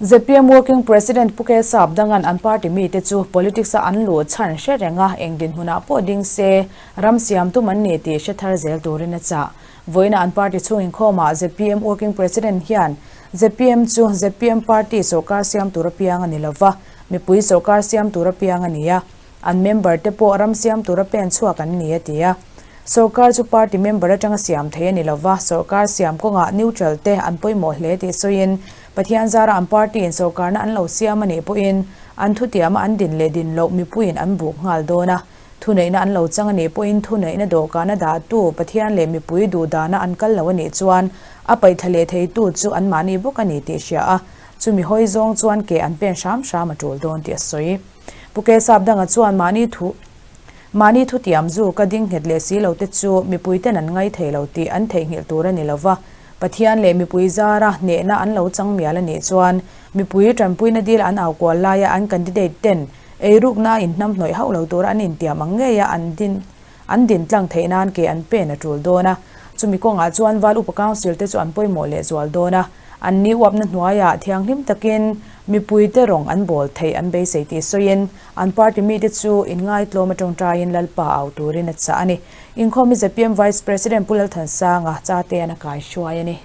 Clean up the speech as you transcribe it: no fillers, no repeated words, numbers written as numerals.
Zpm Working President Pu K Sapdanga'n an party mite chu politics-a an luh chhan hre reng a, eng dinhmunah pawh ding se, ram siam tum an ni tih hre thar zel turin a chah. Vawiina an party chhung inkhawmah zpm Working President hian zpm chu zpm party sawrkar siam tur apiang a ni lova, mipui sawrkar siam tur apiang a ni a, an member te pawh ram siam tura pen chhuak an ni a ti a. Sawrkar chu party member atanga siam thei a ni lova, sawrkar siam kawngah neutral te an pawimawh hle tih sawiin Pathian zara an party in sawrkarna an lo siam a nih pawhin an thutiama an din leh din loh mipuiin an buk nghal dawn a, thuneihna an lo chang a nih pawhin thuneihna dawhkana dahtu Pathian leh mipui duhdana an kal lo a nih chuan a paihthla leh theitu chu anmahni bawk a ni tih hria a, chumi hawi zawng chuan ke an pen hram hram a tul dawn tih a sawi. Pu Kesap danga chuan mahni thu mahni thutiam zu ka ding nghet leh si lo te chu mipuiten an ngai thei lo tih an theihnghilh tur a ni lo va, Pathian leh mipui zara hnehna an lo chang mial a nih chuan mipui tanpuina dil an au kual laia an candidate ten eirukna a inhnamhnawih hauh lo tura an intiam ang ngeia an din an din tlang theih nan ke an pen a tul dawn a. Chumi kawngah chuan Val Upa Council te chu an pawimawh leh zual dawn a. An ni uapna hnuaiah thianghlim takin mipuite rawng an bawl theih an beisei tih sawiin an party mite chu inngaitlawm atangtaiin Lalpa au turin a chah a ni. Inkhawm hi zpm Vice President Pu Lalthansanga Chatean a kaihruai a ni.